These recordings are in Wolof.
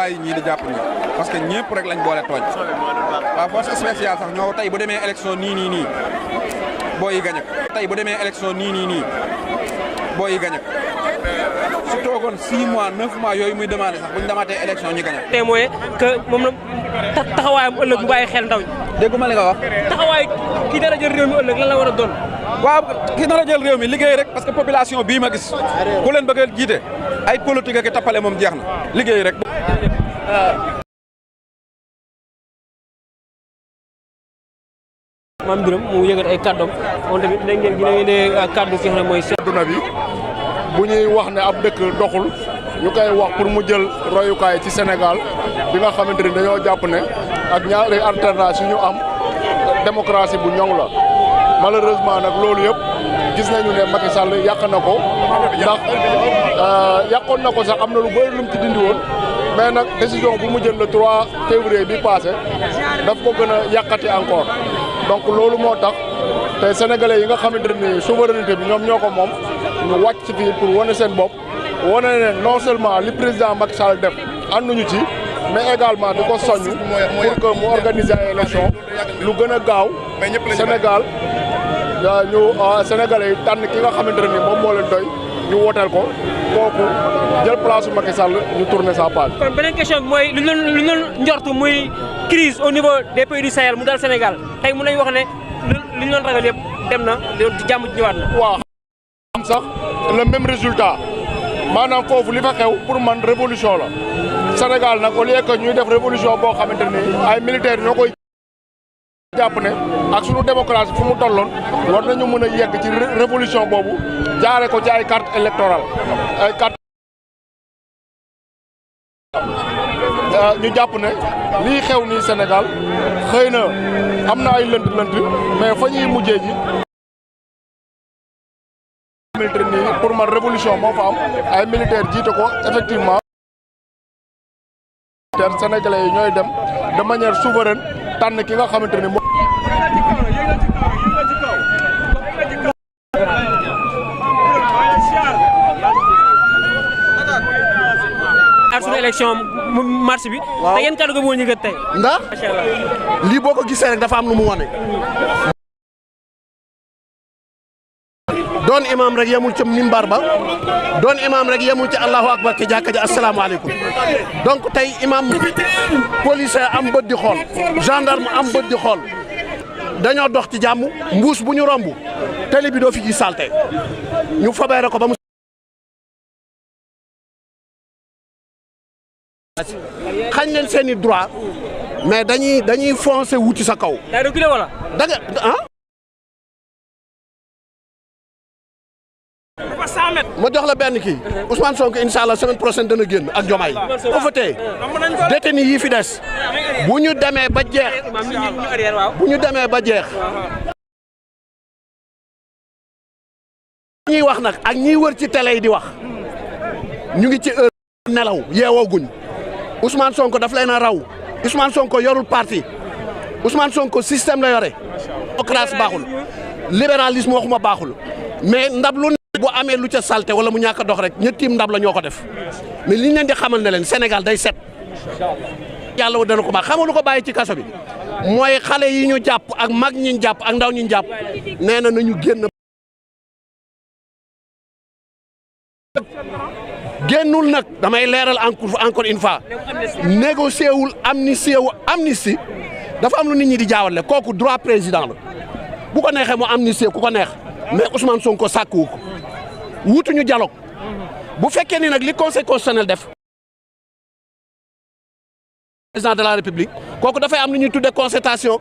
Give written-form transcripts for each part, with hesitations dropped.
bàyyi ñii di jàpp ñi parce que ñëpp rek lañ boole tooñ waaw force spéciale sax ñoo tey bu demee élection nii booy yi gañe ko tey bu demee élection nii booy yi gañe ko su toogoon 6 mois 9 mois yooyu muy demandé sax buñ demaatee élection ñu gañe ko. tey mooy que moom la taxawaayam ëllëg mu bàyyi xel ndaw ñi. dégguma li nga wax. taxawaay kii dara jël réew mi ëllëg lan la war a doon. waaw ki nar a jël réew mi liggéey rek parce que population bii ma gis ku leen bëgg a jiite ay politique ak tappale moom jeex na liggéey rek. Mame Birame mu yëgal ay kàddoom moom tamit dégg ngeen gi ne kàddu ki nga xam ne mooy. adduna bi bu ñuy wax ne ab dëkk doxul ñu koy wax pour mu jël royukaay ci Sénégal bi nga xamante ni dañoo jàpp ne ak ñaari alternance yu ñu am démocratie bu ñoŋ la malheureusement nag loolu yëpp gis nañu ne Macky Sall yàq na ko ndax yàqoon na ko sax am na lu bëri lu mu ci dindi woon mais nag décision bu mu jël le 3 février bi passé daf ko gën a yàqati encore donc loolu moo tax te sénégalais yi nga xamante ni souveraineté bi ñoom ñoo ko moom ñu wàcc fii pour wane seen bopp wane ne non seulement li président Macky Sall def ànduñu ci mais également di ko soññ pour que mu organiser ay élection lu gën a gaaw Sénégal ñu sénégalais yi tànn ki nga xamante ne moom moo leen doy ñu wooteel ko kooku jël place su Macky Sall ñu tourner sa page. kon beneen question bi mooy lu ñu doon njortu muy crise au niveau des pays du Sahel mu dal Sénégal tey mun nañu wax ne li ñu doon ragal yëpp dem na jàmm ñëwaat na. waaw am sax le même résultat maanaam foofu li fa xew pour man révolution la Sénégal nag au lieu que ñuy def révolution boo xamante ni ay militaires ñoo koy jàpp ne ak sunu démocratie fu mu tolloon war nañu mën a yegg ci révolution boobu jaare ko ci ay carte électorale ay carte ñu jàpp ne lii xew nii Sénégal xëy na am na ay lënt-lënt mais fa ñuy mujjee ji militaire nii pour man révolution moo fa am ay militaire jiite ko effectivement sénégalais yi ñooy dem de manière souveraine tànn ki nga xamante ni ak suñu élection mars bi. waaw te yéen kàddu gi moo ñu gën tey. ndax macha allah lii boo ko gisee rek dafa am lu mu wane. doon imam rek yemul ca mimbar ba doon imam rek yemul ci allahu akbar ci jàkka ji asalaamaaleykum donc tey imam policier am bët di xool gendarme am bët di xool dañoo dox ci jàmm mbuus bu ñu romb télé bi doo fi gis salte ñu fobeere ko ba mu xañ leen seeni droit mais dañuy foncer wuti sa kaw. daa reculé wala. da nga ah. ma jox la benn kii Ousmane Sonko incha allah semaine prochaine dana génn ak Diomaye bu fa tee détenu yi fi des bu ñu demee ba jeex bu ñu demee ba jeex ñuy wax nag ak ñiy wër ci télé yi di wax ñu ngi ci heure nelaw yeewooguñ Ousmane Sonko daf leen a raw Ousmane Sonko yorul parti Ousmane Sonko système la yore démocratie baaxul libéralisme waxuma baaxul mais ndab lu bu amee lu ca salte wala mu ñàkk a dox rek ñettiim ndab la ñoo ko def mais liñ leen di xamal ne leen Sénégal day set yàlla dana ko baax xamal lu ko bàyyi ci kaso bi mooy xale yi ñu jàpp ak mag ñi ñu jàpp ak ndaw ñi ñu jàpp nee na nañu génnul nag damay leeral encore une fois négocié wul amnistie dafa am lu nit ñi di jaawale kooku droit président la bu ko neexee mu amnistie ku ko neex mais Ousmane Sonko sàkkuwu ko wutuñu dialogue bu fekkee ni nag li conseil constitutionnel def président de la république kooku dafay am lu ñuy tuddee concertation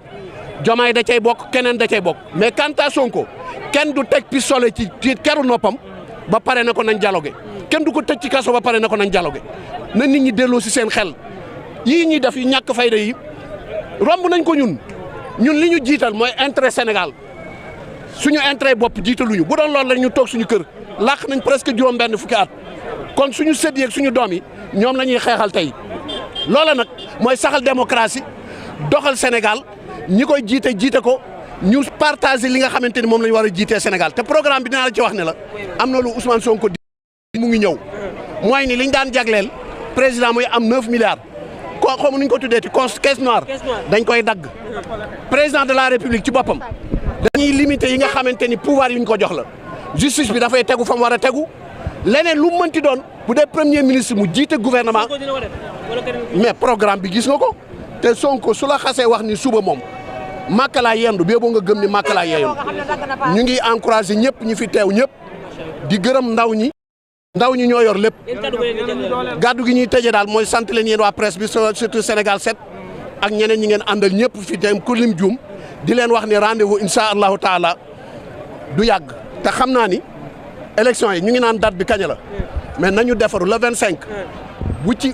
Diomaye da cay bokk keneen da cay bokk mais quant à Sonko kenn du teg pistolet ci keru noppam ba pare na ko nañ dialogue kenn du ko tëj ci kaso ba pare na ko nañ dialogue na nit ñi delloo si seen xel yii ñuy def yu ñàkk fayda yi romb nañ ko ñun li ñu jiital mooy intérêt Sénégal suñu intérêt bopp jiitaluñu bu doon loolu la ñu toog suñu kër làq nañ presque juróom-benn fukki at kon suñu sët yi ak suñu doom yi ñoom la ñuy xeexal tey loola nag mooy saxal démocratie doxal Sénégal ñi koy jiite ko ñu partager li nga xamante ni moom la ñu war a jiitee Sénégal te programme bi dinaa la ci wax ne la am na lu Ousmane Sonko mu ngi ñëw mooy ni liñ daan jagleel président muy am 9 milliards xamu nuñ ko tuddee ci caisse noire dañ koy dagg président de la république ci boppam dañuy limité yi nga xamante ni pouvoir yi ñu ko jox la justice bi dafay tegu fa mu war a tegu leneen lu mu mënti doon bu dee premier ministre mu jiite gouvernement mais programme bi gis nga ko te Sonko su la xasee wax ni suba moom Màkka laa yendu bee boo nga gëm ni Màkka laa yeeyoon ñu ngi encouragé ñëpp ñu fi teew ñëpp di gërëm ndaw ñi ñoo yor lépp gàddu gi ñuy tëjee daal mooy sant leen yéen waa presse bi surtout Sénégal 7 ak ñeneen ñi ngeen àndal ñëpp fi dem ku lim juum di leen wax ne rendez-vous incha allahu taala du yàgg te xam naa ni élection yi ñu ngi naan date bi kañ la mais nañu defaru le 25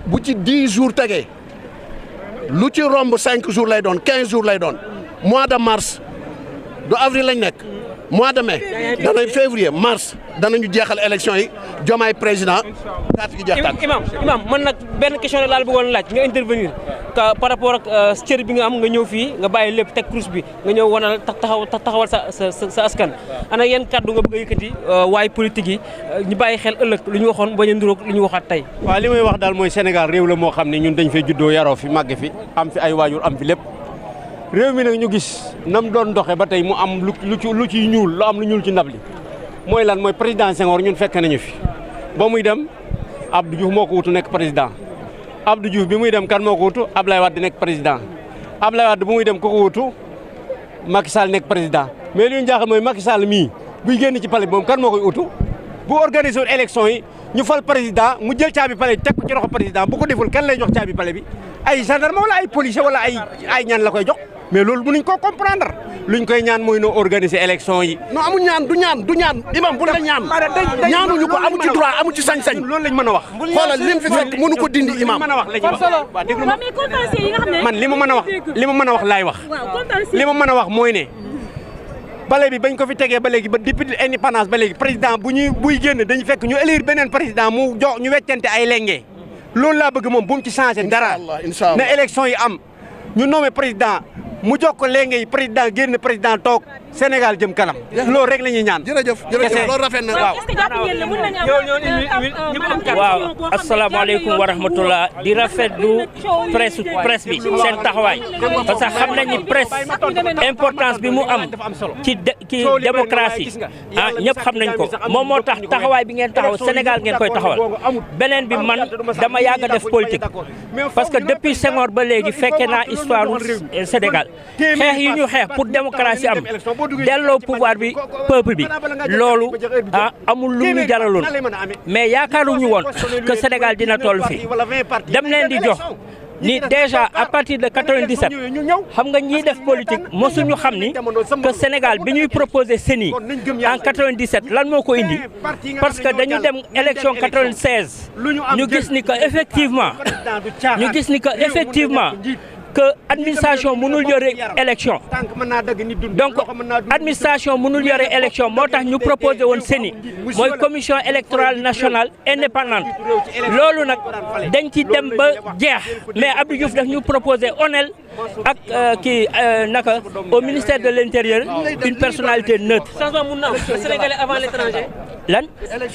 bu ci 10 jours tegee lu ci romb 5 jours lay doon 15 jours lay doon mois de mars du avril lañ nekk mois de mai danañ février mars danañu jeexal élection yi Diomaye président carte gi jeex tàkk. imam man nag benn question la laal bëggoon laaj nga intervenir par rapport ak cër bi nga am nga ñëw fii nga bàyyi lépp teg cruche bi nga ñëw wanal taxawal sa askan ana yenn kàddu nga bëgg a yëkkati waaye politique yi ñu bàyyi xel ëllëg lu ñu waxoon bañ a nduróog lu ñu waxaat tey. waaw li may wax daal mooy Sénégal réew la moo xam ne ñun dañ fay juddoo yaroo fi màgge fi am fi ay waajur am fi lépp réew mi nag ñu gis nam doon doxe ba tey mu am lu ci ñuul lu am lu ñuul ci ndab li mooy lan mooy président Senghor ñun fekk nañu fi ba muy dem Abdou Diouf moo ko wutu nekk président Abdou Diouf bi muy dem kan moo ko wutu Ablaye Wade nekk président Ablaye Wade bu muy dem ko wutu Macky Sall nekk président mais li ñu jaaxal mooy Macky Sall mii buy génn ci palais bi moom kan moo koy wutu bu organisé woon élection yi ñu fal président mu jël caabi palais teg ko ci loxo président bu ko deful kan lay jox caabi palais bi ay gendarme wala ay policier wala ay ñaan la koy jox mais loolu mënuñ ko comprendre luñ koy ñaan mooy noo organiser élection yi. non amu ñaan du ñaan imam bu la ñaan ñaanuñu ko amu ci droit amu ci sañ-sañ. loolu lañ mën a wax. xoolal lim fi fekk mënu ko dindi imam. mën a wax la ñuy wax waaw déglu ma man li ma mën a wax laay wax. li ma mën a wax mooy ne. bale bi bañ ko fi tegee ba léegi ba depuis indépendance ba léegi président buy génn dañu fekk ñu élire beneen président mu jox ñu weccante ay lenge loolu laa bëgg moom bu mu ci changé dara na élection yi am ñu nommé président mu jox ko léegi yi président génn président toog Sénégal jëm kanam loolu rek la ñuy ñaan. jërëjëf loolu rafet na waaw. waaw asalaamaaleykum wa rahmatulah di rafetlu presse bi seen taxawaay parce que xam nañ ni presse importance bi mu am ci démocratie ñëpp xam nañ ko moom moo tax taxawaay bi ngeen taxaw Sénégal ngeen koy taxawal beneen bi man dama yàgg a def politique parce que depuis Senghor ba léegi fekkee naa histoire Sénégal xeex yi ñu xeex pour démocratie am. delloo pouvoir bi peuple bi loolu amul lu ñu jaraloon mais yaakaaruñu woon que Sénégal dina toll fii dem leen di jox ni déjà à partir de 97 xam nga ñiy def politique mosuñu xam ni que Sénégal bi ñuy proposé CENI en 97 lan moo ko indi parce que dañu dem élection 96 ñu gis ni que effectivement que administration mënul yore élection donc administration mënul yore élection moo tax ñu proposé woon CENI mooy commission électorale nationale indépendante loolu nag dañ ci dem ba jeex mais Abdou Diouf daf ñu proposé ONEL ak naka au ministère de l'intérieur une personnalité neutre. changement mun na am le Sénégalais avant l'étranger. lan.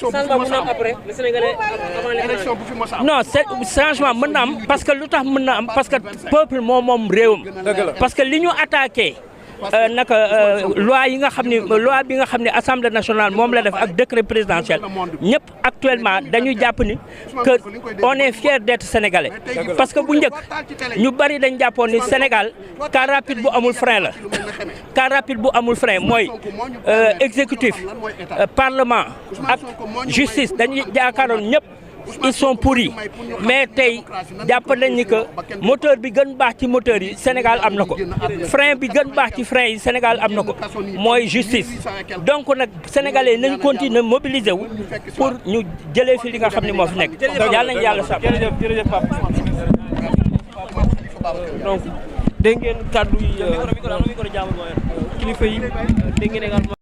changement mun na am après le Sénégalais avant l'étranger. non changement mën na am parce que lu tax mën na am parce que peuple moom réewam parce que li ñu attaqué loi bi nga xam ne assemblée nationale moom la def ak décret présidentiel ñëpp actuellement dañu jàpp ni que on est fier d'être sénégalais parce que bu njëkk ñu bari dañ jàppoon ni Sénégal car rapide bu amul frein la car rapide bu amul frein mooy exécutif parlement ak justice dañu yaakaaroon ñëpp ils sont pourris mais tey jàpp nañ ni que moteur bi gën baax ci moteur yi Sénégal am na ko frein bi gën baax ci frein yi Sénégal am na ko mooy justice donc nag sénégalais nañ continuer mobiliser wu pour ñu jëlee fi li nga xam ne moo fi nekk yàlla nañu yàlla sàmm. jërëjëf Pape donc dégg ngeen kàddu yi kilifa yi dégg ngeen également